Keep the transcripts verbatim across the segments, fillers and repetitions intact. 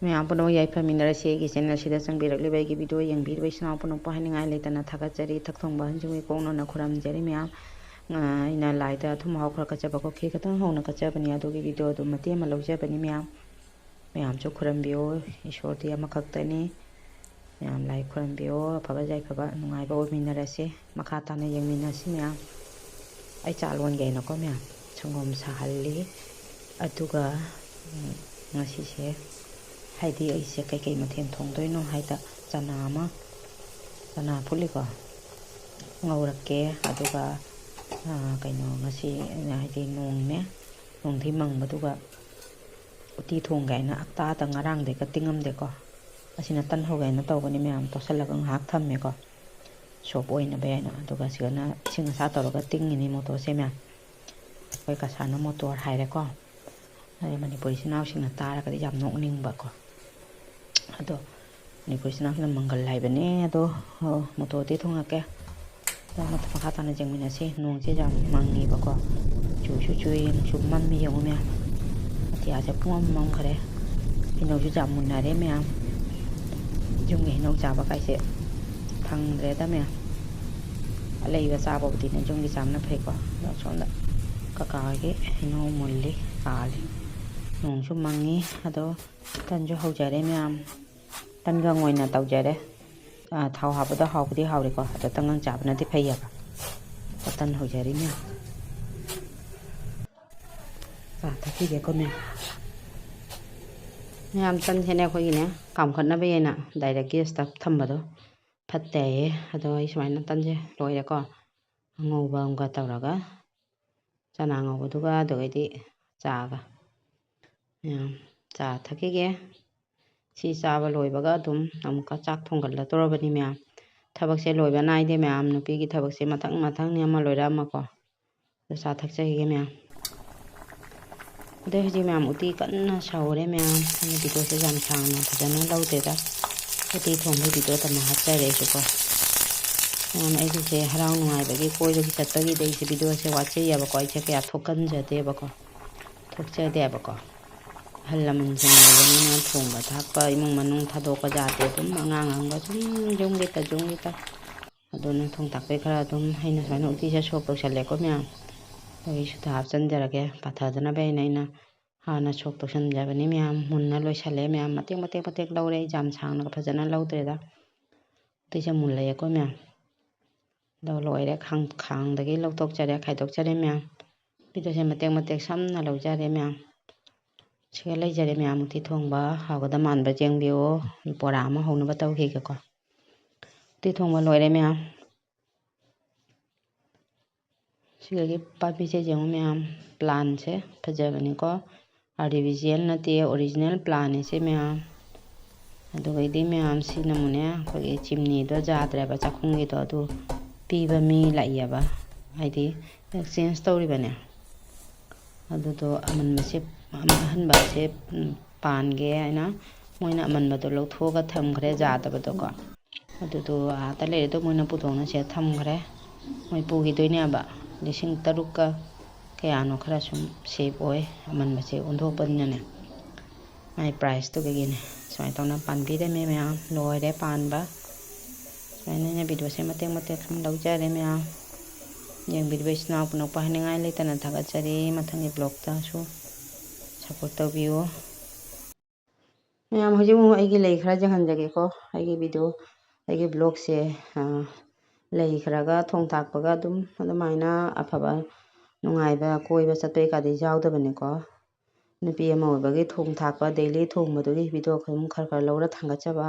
ꯃꯌꯥꯝ ꯄꯨꯝꯅꯃꯛ ꯌꯥꯏꯐꯃꯤꯟꯅꯔꯁꯤ꯫ ꯑꯩꯒꯤ channel ꯑꯁꯤꯗ ꯆꯪꯕꯤꯔꯛꯂꯤꯕ ꯑꯩꯒꯤ video ꯌꯦꯡꯕꯤꯔꯤꯕ ꯏꯆꯤꯟ ꯏꯅꯥꯎ ꯄꯨꯝꯅꯃꯛꯄꯨ ꯍꯥꯏꯅꯤꯡꯉꯥꯏ ꯂꯩꯇꯅ ꯊꯥꯒꯠꯆꯔꯤ꯫ ꯏꯊꯛ ꯊꯣꯡꯕ ꯑꯍꯟꯁꯤꯡꯒꯤ ꯀꯣꯛꯅꯣꯟꯅ ꯈꯨꯔꯨꯝꯖꯔꯤ ꯃꯌꯥꯝ꯫ ꯑ, ꯑꯩꯅ ꯂꯥꯏꯗ ꯑꯊꯨꯝ ꯑꯍꯥꯎ ꯈꯔ ꯀꯠꯆꯕ ꯀꯣ, ꯈꯦꯔ ꯈꯛꯇꯪ ꯍꯧꯅ ꯀꯠꯆꯕꯅꯤ, ꯑꯗꯨꯒꯤ video ꯗꯨ ꯃꯇꯦꯛ ꯑꯃ ꯂꯧꯖꯕꯅꯤ ꯃꯌꯥꯝ꯫ ꯃꯌꯥꯝꯁꯨ ꯈꯨꯔꯨꯝꯕꯤꯌꯨ, ꯏꯁꯣꯔꯗꯤ ꯑꯃꯈꯛꯇꯅꯤ꯫ ꯃꯌꯥꯝ ꯂꯥꯏ ꯈꯨꯔꯨꯝꯕꯤꯌꯨ, ꯑꯐꯕ ꯌꯥꯏꯐꯕ ꯅꯨꯡꯉꯥꯏꯕ ꯑꯣꯏꯃꯤꯟꯅꯔꯁꯤ꯫ ꯃꯈꯥ ꯇꯥꯅ ꯌꯦꯡꯃꯤꯟꯅꯁꯤ ꯃꯌꯥꯝ꯫ ꯑꯩ ꯆꯥ ꯂꯣꯟꯒꯦꯅꯀꯣ ꯃꯌꯥꯝ, ꯁꯪꯒꯣꯝ ꯁꯥꯍꯜꯂꯤ꯫ ꯑꯗꯨꯒ, ꯎꯝ, ꯉꯁꯤꯁꯦ ꯍꯥꯏꯗꯤ ꯑꯩꯁꯦ ꯀꯩꯀꯩ ꯃꯊꯦꯜ ꯊꯣꯡꯗꯣꯏꯅꯣ ꯍꯥꯏꯗ ꯆꯅꯥ ꯑꯃ, ꯆꯅꯥ ꯐꯨꯠꯂꯤꯀꯣ, ꯉꯧꯔꯛꯀꯦ꯫ ꯑꯗꯨꯒ, ꯑ, ꯀꯩꯅꯣ, ꯉꯁꯤ ꯍꯥꯏꯗꯤ ꯅꯣꯡꯅꯦ, ꯅꯣꯡꯊꯤ ꯃꯪꯕꯗꯨꯒ ꯎꯇꯤ ꯊꯣꯡꯒꯦ ꯍꯥꯏꯅ ꯑꯇꯥꯗ ꯉꯔꯥꯡꯗꯩꯒ ꯇꯤꯡꯉꯝꯗꯦꯀꯣ꯫ ꯑꯁꯤꯅ ꯇꯟ ꯍꯧꯒꯦ ꯍꯥꯏꯅ ꯇꯧꯕꯅꯤ ꯃꯌꯥꯝ, ꯇꯣꯠꯁꯤꯜꯂꯒ ꯉꯥꯏꯍꯥꯛ ꯊꯝꯃꯦꯀꯣ꯫ Soft ꯑꯣꯏꯅꯕ ꯍꯥꯏꯅ꯫ ꯑꯗꯨꯒ ꯁꯤꯗꯅ ꯏꯁꯤꯡ ꯑꯁꯥ ꯇꯧꯔꯒ ꯇꯤꯡꯉꯤꯅꯤ ꯃꯣꯇꯣꯔꯁꯦ ꯃꯌꯥꯝ꯫ ꯑꯩꯈꯣꯏ ꯀꯁꯥꯅ ꯃꯣꯇꯣꯔ ꯍꯥꯏꯔꯦꯀꯣ꯫ ꯑꯗꯩ ꯃꯅꯤꯄꯨꯔꯤ ꯏꯆꯤꯟ ꯏꯅꯥꯎꯁꯤꯡꯅ ꯇꯥꯔꯒꯗꯤ ꯌꯥꯝ ꯅꯣꯛꯅꯤꯡꯕꯀꯣ꯫ ꯑꯗꯣ ꯃꯅꯤꯄꯨꯔ ꯏꯆꯤꯟ ꯏꯅꯥꯎꯁꯤꯡꯅ ꯃꯪꯒꯜ ꯍꯥꯏꯕꯅꯦ꯫ ꯑꯗꯣ, ꯑꯣ, ꯃꯣꯇꯣꯔꯗꯤ ꯊꯣꯡꯉꯛꯀꯦ꯫ ꯑꯗꯣ ꯃꯊꯛ ꯃꯈꯥ ꯇꯥꯅ ꯌꯦꯡꯃꯤꯟꯅꯁꯤ꯫ ꯅꯣꯡꯁꯦ ꯌꯥꯝ ꯃꯪꯉꯤꯕꯀꯣ꯫ ꯆꯨꯁꯨ ꯆꯨꯏ, ꯅꯣꯡꯁꯨ ꯃꯝꯃꯤ ꯌꯦꯡꯉꯨ ꯃꯌꯥꯝ꯫ ꯑꯇꯤꯌꯥꯁꯦ ꯄꯨꯡꯃꯝ ꯃꯝꯈ꯭ꯔꯦ꯫ ꯍꯩꯅꯧꯁꯨ ꯌꯥꯝ ꯃꯨꯟꯅꯔꯦ ꯃꯌꯥꯝ꯫ ꯌꯨꯝꯒꯤ ꯍꯩꯅꯧ ꯆꯥꯕ ꯀꯥꯏꯁꯦ ꯐꯪꯗ꯭ꯔꯦꯗ ꯃꯌꯥꯝ꯫ ꯑꯂꯩꯕ ꯆꯥꯕꯕꯨꯗꯤꯅꯦ ꯌꯨꯝꯒꯤ ꯆꯥꯕꯅ ꯐꯩꯀꯣ꯫ ꯑꯗꯣ ꯁꯣꯝꯗ ꯀꯀꯥ ꯍꯣꯏꯒꯤ ꯍꯩꯅꯧ ꯃꯨꯜꯂꯤ, ꯄꯥꯜꯂꯤ꯫ ꯅꯣꯡꯁꯨ ꯃꯪꯉꯤ꯫ ꯑꯗꯣ ꯇꯟꯁꯨ ꯍꯧꯖꯔꯦ ꯃꯌꯥꯝ꯫ ꯇꯟꯒꯪ ꯑꯣꯏꯅ ꯇꯧꯖꯔꯦ꯫ ꯑ, ꯊꯥꯎ ꯍꯥꯞꯄꯗꯣ ꯍꯥꯎꯕꯗꯤ ꯍꯥꯎꯔꯦꯀꯣ꯫ ꯑꯗꯣ ꯇꯟꯒꯪ ꯆꯥꯕꯅꯗꯤ ꯐꯩꯌꯦꯕ꯫ ꯇꯟ ꯍꯧꯖꯔꯤ ꯃꯌꯥꯝ꯫ ꯆꯥ ꯊꯛꯈꯤꯒꯦꯀꯣ ꯃꯌꯥꯝ꯫ ꯃꯌꯥꯝ ꯇꯟꯁꯦꯅꯦ ꯑꯩꯈꯣꯏꯒꯤꯅꯦ ꯀꯥꯝꯈꯠꯅꯕ ꯍꯥꯏꯅ direct gas ꯇ ꯊꯝꯕꯗꯣ ꯐꯠꯇꯦ ꯍꯥꯏꯌꯦ꯫ ꯑꯗꯣ ꯑꯩ ꯁꯨꯃꯥꯏꯅ ꯇꯟꯁꯦ ꯂꯣꯏꯔꯦꯀꯣ꯫ ꯑꯉꯧꯕ ꯑꯃꯒ ꯇꯧꯔꯒ ꯆꯅꯥ ꯉꯧꯕꯗꯨꯒ ꯑꯗꯨꯒꯩꯗꯤ ꯆꯥꯒ꯫ ꯃꯌꯥꯝ ꯆꯥ ꯊꯛꯈꯤꯒꯦ꯫ ꯁꯤ ꯆꯥꯕ ꯂꯣꯏꯕꯒ ꯑꯗꯨꯝ ꯑꯃꯨꯛꯀ ꯆꯥꯛ ꯊꯣꯡꯒꯠꯂꯗꯧꯔꯕꯅꯤ ꯃꯌꯥꯝ꯫ ꯊꯕꯛꯁꯦ ꯂꯣꯏꯕ ꯅꯥꯏꯗꯦ ꯃꯌꯥꯝ꯫ ꯅꯨꯄꯤꯒꯤ ꯊꯕꯛꯁꯦ ꯃꯊꯪ ꯃꯊꯪꯅꯤ ꯑꯃ ꯂꯣꯏꯔ ꯑꯃꯀꯣ꯫ ꯑꯗꯨ ꯆꯥ ꯊꯛꯆꯈꯤꯒꯦ ꯃꯌꯥꯝ꯫ ꯑꯗꯩ ꯍꯧꯖꯤꯛ ꯃꯌꯥꯝ ꯎꯇꯤ ꯀꯟꯅ ꯁꯧꯔꯦ ꯃꯌꯥꯝ꯫ ꯑꯩꯅ video ꯁꯦ ꯌꯥꯝ ꯁꯥꯡꯅ ꯐꯖꯅ ꯂꯧꯗꯦꯗ꯫ ꯎꯇꯤ ꯊꯣꯡꯕꯒꯤ video ꯇꯝꯅ ꯍꯥꯞꯆꯔꯦ ꯑꯩꯁꯨꯀꯣ꯫ ꯃꯌꯥꯝ ꯑꯩꯒꯤꯁꯦ ꯍꯔꯥꯎ ꯅꯨꯡꯉꯥꯏꯕꯒꯤ ꯀꯣꯏꯕꯒꯤ ꯆꯠꯄꯒꯤꯗꯤ ꯑꯩꯁꯦ video ꯁꯦ ꯋꯥꯠꯆꯩꯌꯦꯕꯀꯣ꯫ ꯑꯩꯁꯦ ꯀꯌꯥ ꯊꯣꯛꯀꯟꯖꯗꯦꯕꯀꯣ꯫ ꯊꯣꯛꯆꯗꯦꯕꯀꯣ꯫ ꯑꯍꯜ ꯂꯃꯟꯁꯤꯡ ꯂꯩꯕꯅꯤꯅ ꯊꯣꯡꯕ ꯊꯥꯛꯄ, ꯏꯃꯨꯡ ꯃꯅꯨꯡ ꯊꯥꯗꯣꯛꯄ ꯌꯥꯗꯦ꯫ ꯑꯗꯨꯝ ꯑꯉꯥꯡ ꯑꯃꯒ ꯁꯨꯝ ꯌꯨꯝꯒꯤ ꯇ-, ꯌꯨꯝꯒꯤ ꯇ-, ꯑꯗꯨꯅ ꯊꯣꯡ ꯊꯥꯛꯄꯩ ꯈꯔ ꯑꯗꯨꯝ ꯑꯩꯅ ꯁꯨꯃꯥꯏꯅ ꯎꯇꯤꯁꯦ ꯁꯣꯛ ꯇꯧꯁꯜꯂꯦꯀꯣ ꯃꯌꯥꯝ꯫ ꯑꯗꯒꯤ ꯁꯨꯇ ꯍꯥꯞꯆꯤꯟꯖꯔꯒꯦ꯫ ꯄꯥꯊꯗꯅꯕ ꯍꯥꯏꯅ ꯑꯩꯅ ꯍꯥꯟꯅ ꯁꯣꯛ ꯇꯧꯁꯟꯖꯕꯅꯤ ꯃꯌꯥꯝ꯫ ꯃꯨꯟꯅ ꯂꯣꯏꯁꯜꯂꯦ ꯃꯌꯥꯝ꯫ ꯃꯇꯦꯛ ꯃꯇꯦꯛ ꯃꯇꯦꯛ ꯂꯧꯔꯦ꯫ ꯑꯩ ꯌꯥꯝ ꯁꯥꯡꯅꯒ ꯐꯖꯅ ꯂꯧꯗ꯭ꯔꯦꯗ꯫ ꯎꯇꯤꯁꯦ ꯃꯨꯜꯂꯛꯑꯦꯀꯣ ꯃꯌꯥꯝ꯫ ꯑꯗꯣ ꯂꯣꯏꯔꯦ꯫ ꯈꯥꯡ-, ꯈꯥꯡꯗꯒꯤ ꯂꯧꯊꯣꯛꯆꯔꯦ, ꯈꯥꯏꯗꯣꯛꯆꯔꯦ ꯃꯌꯥꯝ꯫ ꯎꯇꯤꯁꯦ ꯃꯇꯦꯛ ꯃꯇꯦꯛ ꯁꯝꯅ ꯂꯧꯖꯔꯦ ꯃꯌꯥꯝ꯫ ꯁꯤꯒ ꯂꯩꯖꯔꯦ ꯃꯌꯥꯝ꯫ ꯎꯇꯤ ꯊꯣꯡꯕ ꯍꯥꯎꯒꯗ ꯃꯥꯟꯕ ꯌꯦꯡꯕꯤꯌꯣ꯫ ꯕꯣꯔꯥ ꯑꯃ ꯍꯧꯅꯕ ꯇꯧꯈꯤꯒꯦꯀꯣ꯫ ꯎꯇꯤ ꯊꯣꯡꯕ ꯂꯣꯏꯔꯦ ꯃꯌꯥꯝ꯫ ꯁꯤꯗꯒꯤ ꯄꯥꯝꯕꯤꯁꯦ ꯌꯦꯡꯉꯨ ꯃꯌꯥꯝ, plantꯁꯦ ꯐꯖꯕꯅꯤꯀꯣ꯫ Artificial ꯅꯠꯇꯦ, original plantꯅꯦ ꯁꯤ ꯃꯌꯥꯝ꯫ ꯑꯗꯨꯒꯩꯗꯤ ꯃꯌꯥꯝ ꯁꯤꯅ ꯑꯃꯨꯛꯅꯦ, ꯑꯩꯈꯣꯏꯒꯤ ꯆꯤꯝꯅꯤꯗꯣ ꯌꯥꯗ꯭ꯔꯦꯕ, ꯆꯥꯛꯈꯨꯝꯒꯤꯗꯣ, ꯑꯗꯨ ꯄꯤꯕ ꯃꯤ ꯂꯥꯛꯏꯑꯕ, ꯍꯥꯏꯗꯤ exchange ꯇꯧꯔꯤꯕꯅꯦ꯫ ꯑꯗꯨꯗꯣ ꯑꯃꯟꯕꯁꯦ, ꯑꯍꯟꯕꯁꯦ, ꯎꯝ, ꯄꯥꯟꯒꯦ ꯍꯥꯏꯅ ꯃꯣꯏꯅ ꯑꯃꯟꯕꯗꯣ ꯂꯧꯊꯣꯛꯑꯒ ꯊꯝꯈ꯭ꯔꯦ, ꯌꯥꯗꯕꯗꯣꯀꯣ꯫ ꯑꯗꯨꯗꯣ ꯑꯥꯗ ꯂꯩꯔꯦ, ꯑꯗꯣ ꯃꯣꯏꯅ ꯄꯨꯊꯣꯛꯅ ꯁꯤꯗ ꯊꯝꯈ꯭ꯔꯦ꯫ ꯃꯣꯏ ꯄꯨꯈꯤꯗꯣꯏꯅꯦꯕ꯫ ꯂꯤꯁꯤꯡ ꯇꯔꯨꯛꯀ ꯀꯌꯥꯅꯣ ꯈꯔ ꯁꯨꯝ save ꯑꯣꯏ, ꯑꯃꯟꯕꯁꯦ ꯑꯣꯟꯊꯣꯛꯄꯅꯤꯅꯅꯦ꯫ ꯃꯥꯏ priceꯇꯨ ꯀꯩꯒꯤꯅꯦ꯫ ꯁꯨꯃꯥꯏꯅ ꯇꯧꯅ ꯄꯥꯟꯕꯤꯔꯝꯃꯦ ꯃꯌꯥꯝ, ꯂꯣꯏꯔꯦ ꯄꯥꯟꯕ꯫ ꯁꯨꯃꯥꯏꯅ ꯑꯩꯅ videoꯁꯦ ꯃꯇꯦꯛ ꯃꯇꯦꯛ ꯁꯨꯝ ꯂꯧꯖꯔꯦ ꯃꯌꯥꯝ꯫ ꯌꯦꯡꯕꯤꯔꯤꯕ ꯏꯆꯤꯟ ꯏꯅꯥꯎ ꯄꯨꯝꯅꯃꯛꯄꯨ ꯍꯥꯏꯅꯤꯡꯉꯥꯏ ꯂꯩꯇꯅ ꯊꯥꯒꯠꯆꯔꯤ꯫ ꯃꯊꯪꯒꯤ vlogꯇꯁꯨ support ꯇꯧꯕꯤꯌꯨ꯫ ꯃꯌꯥꯝ, ꯍꯧꯖꯤꯛ ꯑꯃꯨꯛ ꯑꯩꯒꯤ ꯂꯩ ꯈꯔ ꯌꯦꯡꯍꯟꯖꯒꯦꯀꯣ꯫ ꯑꯩꯒꯤ video, ꯑꯩꯒꯤ vlogꯁꯦ, ꯑ, ꯂꯩ ꯈꯔꯒ ꯊꯣꯡ ꯊꯥꯛꯄꯒ ꯑꯗꯨꯝ ꯑꯗꯨꯃꯥꯏꯅ ꯑꯐꯕ ꯅꯨꯡꯉꯥꯏꯕ ꯀꯣꯏꯕ ꯆꯠꯄꯩ ꯀꯥꯗꯤ ꯌꯥꯎꯗꯕꯅꯤꯀꯣ꯫ ꯅꯨꯄꯤ ꯑꯃ ꯑꯣꯏꯕꯒꯤ ꯊꯣꯡ ꯊꯥꯛꯄ, daily ꯊꯣꯡꯕꯗꯨꯒꯤ video ꯑꯗꯨꯝ ꯈꯔ ꯈꯔ ꯂꯧꯔ ꯊꯥꯡꯒꯠꯆꯕ,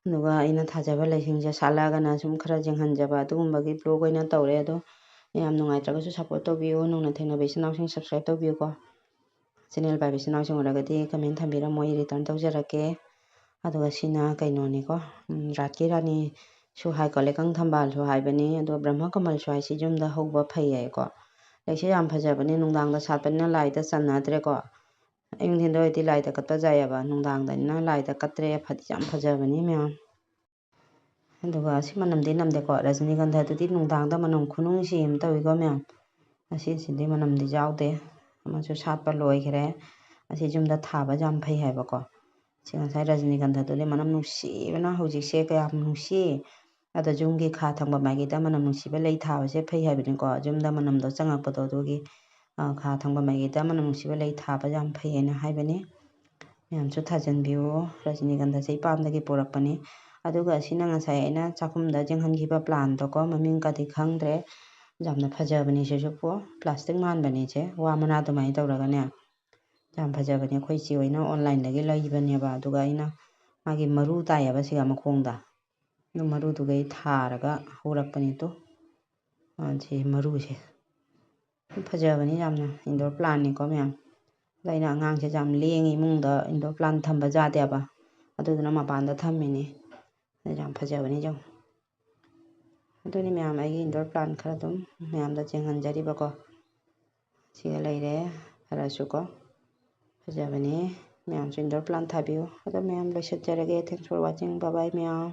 ꯑꯗꯨꯒ ꯑꯩꯅ ꯊꯥꯖꯕ ꯂꯩꯁꯤꯡꯁꯦ ꯁꯥꯠꯂꯛꯑꯒꯅ ꯁꯨꯝ ꯈꯔ ꯌꯦꯡꯍꯟꯖꯕ, ꯑꯗꯨꯒꯨꯝꯕꯒꯤ vlog ꯑꯣꯏꯅ ꯇꯧꯔꯦ꯫ ꯑꯗꯣ ꯃꯌꯥꯝ ꯅꯨꯡꯉꯥꯏꯇ꯭ꯔꯒꯁꯨ support ꯇꯧꯕꯤꯌꯨ, ꯅꯧꯅ ꯊꯦꯡꯅꯕ ꯏꯆꯤꯟ ꯏꯅꯥꯎꯁꯤꯡ subscribe ꯇꯧꯕꯤꯌꯨꯀꯣ꯫ Channel ꯄꯥꯏꯕ ꯏꯆꯤꯟ ꯏꯅꯥꯎꯁꯤꯡ ꯑꯣꯏꯔꯒꯗꯤ comment ꯊꯝꯕꯤꯔꯝꯃꯣ, ꯑꯩ return ꯇꯧꯖꯔꯛꯀꯦ꯫ ꯑꯗꯨꯒ ꯁꯤꯅ ꯀꯩꯅꯣꯅꯤꯀꯣ, ꯎꯝ, ꯔꯥꯠꯀꯤ ꯔꯥꯅꯤꯁꯨ ꯍꯥꯏꯀꯣ, ꯂꯩꯀꯪ ꯊꯝꯕꯥꯜꯁꯨ ꯍꯥꯏꯕꯅꯤ, ꯑꯗꯣ ꯕ꯭ꯔꯍ꯭ꯃ ꯀꯃꯜꯁꯨ ꯍꯥꯏ꯫ ꯁꯤ ꯌꯨꯝꯗ ꯍꯧꯕ ꯐꯩ ꯍꯥꯏꯀꯣ꯫ ꯂꯩꯁꯦ ꯌꯥꯝ ꯐꯖꯕꯅꯦ, ꯅꯨꯡꯗꯥꯡꯗ ꯁꯥꯠꯄꯅꯤꯅ ꯂꯥꯏꯗ ꯆꯟꯅꯗ꯭ꯔꯦꯀꯣ꯫ ꯑꯌꯨꯛ ꯅꯨꯡꯊꯤꯟꯗ ꯑꯣꯏꯔꯗꯤ ꯂꯥꯏꯗ ꯀꯠꯄ ꯌꯥꯏꯑꯕ, ꯅꯨꯡꯗꯥꯡꯗꯅꯤꯅ ꯂꯥꯏꯗ ꯀꯠꯇ꯭ꯔꯦ꯫ ꯐꯗꯤ ꯌꯥꯝ ꯐꯖꯕꯅꯤ ꯃꯌꯥꯝ꯫ ꯑꯗꯨꯒ ꯁꯤ ꯃꯅꯝꯗꯤ ꯅꯝꯗꯦꯀꯣ, ꯔꯖꯅꯤꯒꯟꯙꯗꯨꯗꯤ ꯅꯨꯡꯗꯥꯡꯗ ꯃꯅꯝ ꯈꯨꯅꯨꯡꯁꯤ ꯑꯃ ꯇꯧꯏꯀꯣ ꯃꯌꯥꯝ꯫ ꯑꯁꯤꯁꯤꯗꯤ ꯃꯅꯝꯗꯤ ꯌꯥꯎꯗꯦ꯫ ꯑꯃꯁꯨ ꯁꯥꯠꯄ ꯂꯣꯏꯈ꯭ꯔꯦ꯫ ꯑꯁꯤ ꯌꯨꯝꯗ ꯊꯥꯕ ꯌꯥꯝ ꯐꯩ ꯍꯥꯏꯕꯀꯣ꯫ ꯁꯤ ꯉꯁꯥꯏ ꯔꯖꯅꯤꯒꯟꯙꯗꯨꯗꯤ ꯃꯅꯝ ꯅꯨꯡꯁꯤꯕꯅ ꯍꯧꯖꯤꯛꯁꯦ ꯀꯌꯥꯝ ꯅꯨꯡꯁꯤ꯫ ꯑꯗꯣ ꯌꯨꯝꯒꯤ ꯈꯥ ꯊꯪꯕ ꯃꯥꯏꯀꯩꯗ ꯃꯅꯝ ꯅꯨꯡꯁꯤꯕ ꯂꯩ ꯊꯥꯕꯁꯦ ꯐꯩ ꯍꯥꯏꯕꯅꯤꯀꯣ꯫ ꯌꯨꯝꯗ ꯃꯅꯝꯗꯣ ꯆꯪꯉꯛꯄꯗꯣ ꯑꯗꯨꯒꯤ, ꯑ, ꯈꯥ ꯊꯪꯕ ꯃꯥꯏꯀꯩꯗ ꯃꯅꯝ ꯅꯨꯡꯁꯤꯕ ꯂꯩ ꯊꯥꯕ ꯌꯥꯝ ꯐꯩ ꯍꯥꯏꯅ ꯍꯥꯏꯕꯅꯤ꯫ ꯃꯌꯥꯝꯁꯨ ꯊꯥꯖꯤꯟꯕꯤꯌꯨ꯫ ꯔꯖꯅꯤꯒꯟꯙꯁꯦ ꯏꯄꯥꯝꯗꯒꯤ ꯄꯨꯔꯛꯄꯅꯤ꯫ ꯑꯗꯨꯒ ꯑꯁꯤꯅ ꯉꯁꯥꯏ ꯑꯩꯅ ꯆꯥꯛꯈꯨꯝꯗ ꯌꯦꯡꯍꯟꯈꯤꯕ plantꯗꯣꯀꯣ, ꯃꯃꯤꯡꯒꯗꯤ ꯈꯪꯗ꯭ꯔꯦ꯫ ꯌꯥꯝꯅ ꯐꯖꯕꯅꯤ ꯁꯤꯁꯨ ꯀꯣ, plastic ꯃꯥꯟꯕꯅꯤ ꯏꯆꯦ, ꯋꯥ ꯃꯅꯥ ꯑꯗꯨꯃꯥꯏꯅ ꯇꯧꯔꯒꯅꯦ꯫ ꯌꯥꯝ ꯐꯖꯕꯅꯦ꯫ ꯑꯩꯈꯣꯏ ꯏꯆꯦ ꯍꯣꯏꯅ onlineꯗꯒꯤ ꯂꯩꯕꯅꯦꯕ, ꯑꯗꯨꯒ ꯑꯩꯅ ꯃꯥꯒꯤ ꯃꯔꯨ ꯇꯥꯏꯌꯦꯕ ꯁꯤꯒ ꯃꯈꯣꯡꯗ, ꯑꯗꯨ ꯃꯔꯨꯗꯨꯒꯩ ꯊꯥꯔꯒ ꯍꯧꯔꯛꯄꯅꯤ ꯇꯨ꯫ ꯑ, ꯁꯤ ꯃꯔꯨꯁꯦ꯫ ꯐꯖꯕꯅꯤ ꯌꯥꯝꯅ, indoor plantꯅꯤꯀꯣ ꯃꯌꯥꯝ꯫ ꯑꯗꯣ ꯑꯩꯅ ꯑꯉꯥꯡꯁꯦ ꯌꯥꯝ ꯂꯦꯡꯉꯤ, ꯏꯃꯨꯡꯗ indoor plant ꯊꯝꯕ ꯌꯥꯗꯦꯕ, ꯑꯗꯨꯗꯨꯅ ꯃꯄꯥꯟꯗ ꯊꯝꯃꯤꯅꯤ꯫ ꯑꯗ ꯌꯥꯝ ꯐꯖꯕꯅꯤ ꯌꯦꯡꯉꯨ꯫ ꯑꯗꯨꯅꯤ ꯃꯌꯥꯝ, ꯑꯩꯒꯤ indoor plant ꯈꯔ ꯑꯗꯨꯝ ꯃꯌꯥꯝꯗ ꯌꯦꯡꯍꯟꯖꯔꯤꯕꯀꯣ꯫ ꯁꯤꯒ ꯂꯩꯔꯦ ꯈꯔꯁꯨꯀꯣ꯫ ꯐꯖꯕꯅꯦ꯫ ꯃꯌꯥꯝꯁꯨ indoor plant ꯊꯥꯕꯤꯌꯨ꯫ ꯑꯗꯣ ꯃꯌꯥꯝ ꯂꯣꯏꯁꯤꯟꯖꯔꯒꯦ꯫ Thanks for watching. Bye bye ꯃꯌꯥꯝ꯫